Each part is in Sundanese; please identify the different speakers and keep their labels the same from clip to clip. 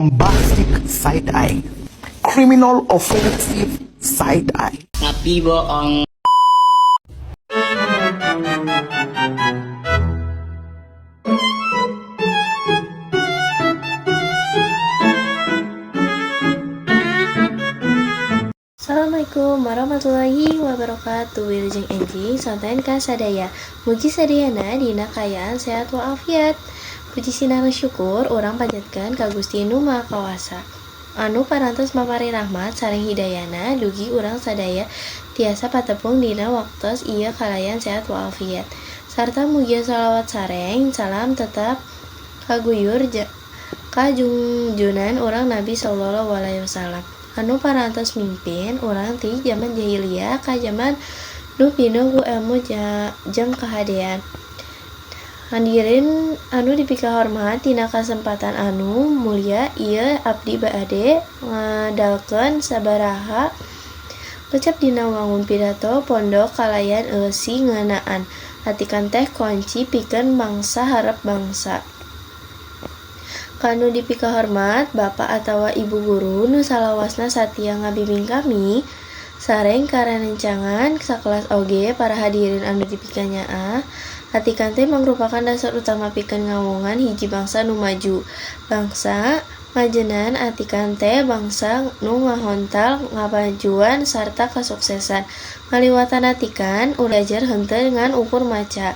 Speaker 1: Bombastic side eye, criminal offensive side eye.
Speaker 2: Tapi bohong.
Speaker 3: Assalamualaikum warahmatullahi wabarakatuh. Wilujeng enjing sonten ka sadaya. Mugi sadayana dina kaayaan sehat walafiat. Puji sinareng syukur urang panjatkeun ka Gusti Nu Maha Kawasa anu parantos mapari rahmat sareng hidayahna dugi urang sadaya tiasa patepung dina waktos ieu kalayan sehat walafiat. Sarta mugia shalawat sareng salam tetep kaguyur ka jungjunan urang Nabi Sallallahu Alaihi Wasallam anu parantos mimpin urang ti jaman jahiliyah ka jaman nu pinuh ku elmu jeung kahadean. Hadirin anu dipikahormat, dina kasempatan anu mulia ieu abdi bade ngamedalkeun sabaraha kecap dina wangun pidato pondok kalayan eusi ngeunaan "Atikan teh Konci Pikeun Mangsa Harep Bangsa". Ka nu dipikahormat Bapak atawa Ibu guru nu salawasna satia ngabimbing kami sareng ka rerencangan sakelas oge para hadirin anu dipikanyaah. Atikan teh mangrupakan dasar utama pikeun ngawongan hiji bangsa nu maju. Bangsa ngajengan atikan teh bangsa nu ngahontal kamajuan sarta kasuksesan. Ngaliwatan atikan, urang diajar henteu ngan ukur maca,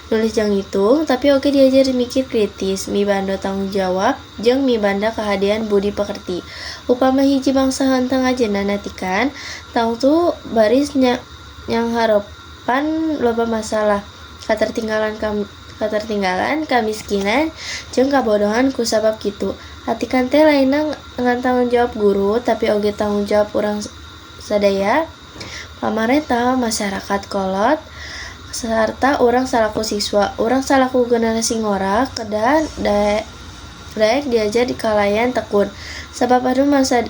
Speaker 3: nulis jeung ngitung, tapi oge diajar mikir kritis, mibanda tanggung jawab, jeung mibanda kahadean budi pekerti. Upama hiji bangsa henteu ngajengan atikan, tangtu baris nyanghareupan loba masalah, katertinggalan, kamiskinan, jeung kabodohan. Kusabab kitu, atikan teh lain ngan tanggung jawab guru, tapi oge tanggung jawab urang sadaya, pamarentah, masyarakat, kolot, sarta urang salaku siswa. Urang salaku generasi ngora kedah daek diajar kalayan tekun, sabab masa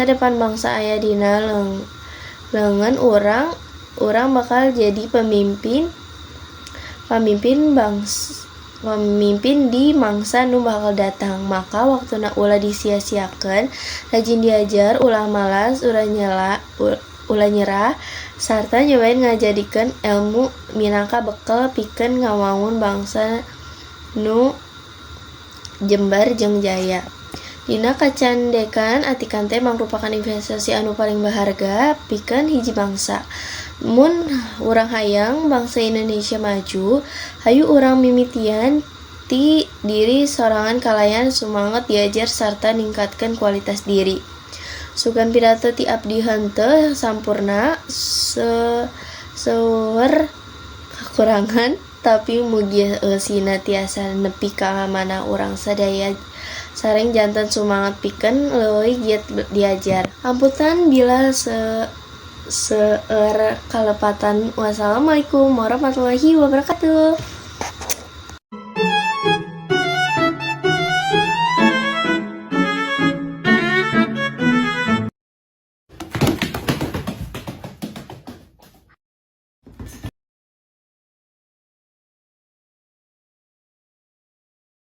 Speaker 3: depan bangsa aya dina leungeun urang. Urang bakal jadi pamimpin di mangsa nu bakal datang, maka waktuna ulah disia-siakeun. Rajin diajar, ulah malas, ulah nyerah, sarta nyobain ngajadikeun elmu minangka bekel pikeun ngawangun bangsa nu jembar jeung jaya. Dina kacandekan, atikan teh mangrupakan investasi anu paling berharga pikeun hiji bangsa. Mun urang hayang bangsa Indonesia maju, hayu urang mimitian ti diri sorangan kalayan sumanget diajar sarta ningkatkeun kualitas diri. Sugan pidato ti abdi henteu sampurna, seueur kakurangan, tapi mugi eusina tiasa nepi ka manah urang sadaya sareng janten sumanget pikeun leuwih giat diajar. Hapunten bila seueur kalepatan. Wassalamualaikum warahmatullahi wabarakatuh.